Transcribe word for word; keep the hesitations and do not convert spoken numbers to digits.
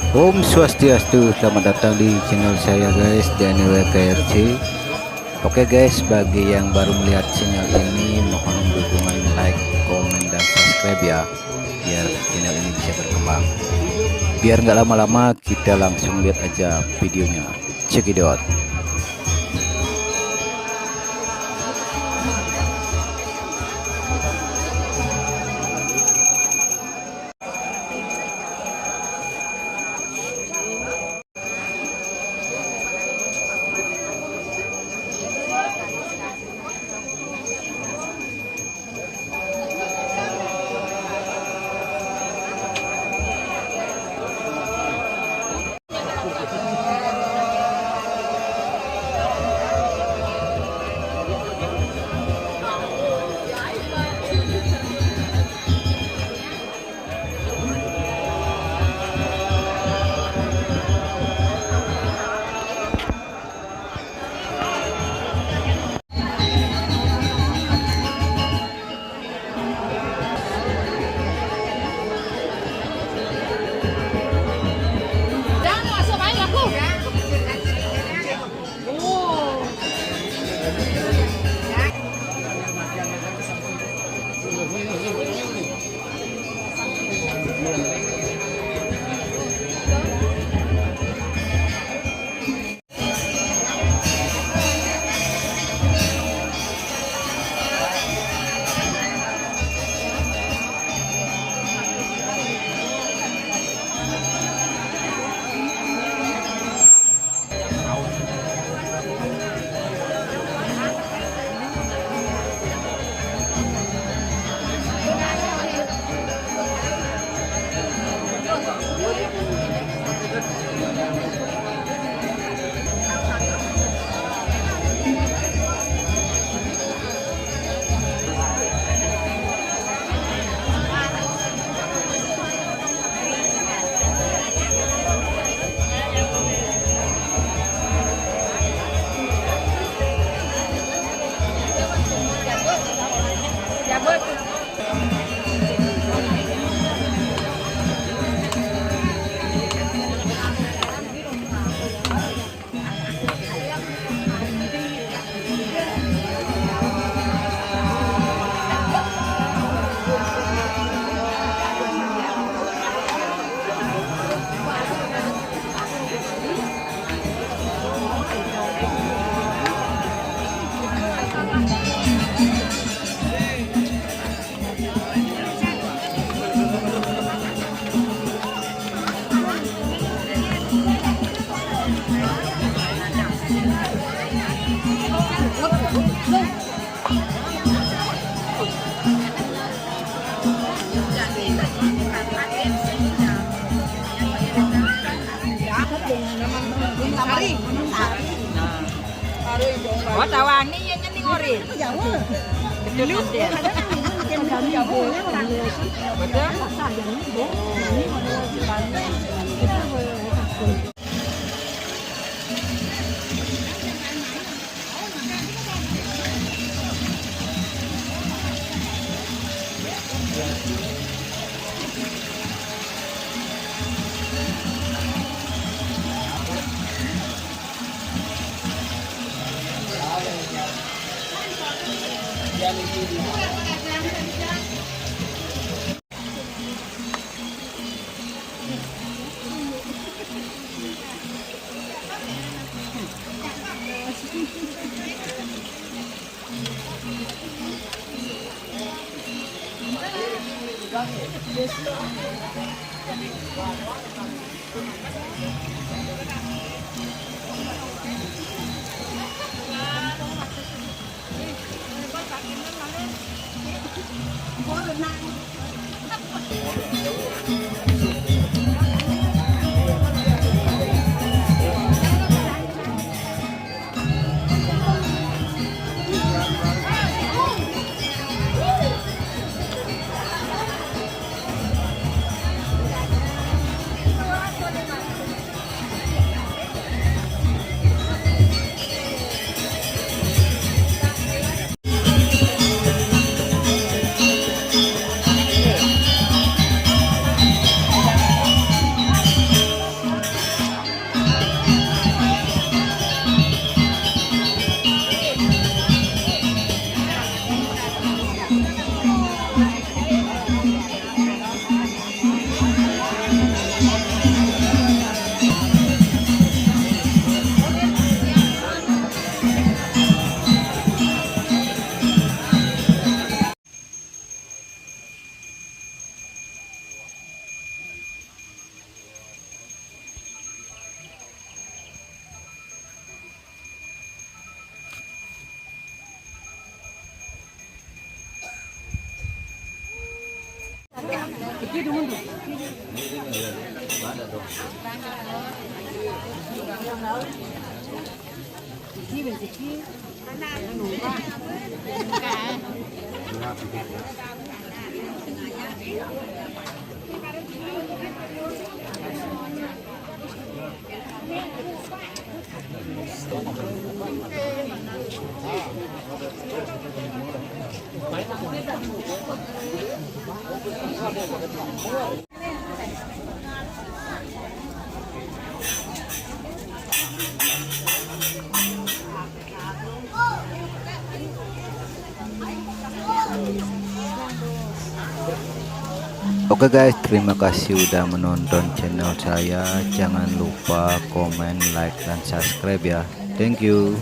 Om Swastiastu, selamat datang di channel saya guys, D N W K R C. Oke guys, bagi yang baru melihat channel ini, mohon dukungan like, komen, dan subscribe ya, biar channel ini bisa berkembang. Biar nggak lama-lama, kita langsung lihat aja videonya. Check it out. Wah, tawani ya nyeni ngori. Betul, betul. Betul. Oke guys, terima kasih udah menonton channel saya. Jangan lupa komen, like, dan subscribe ya. Thank you.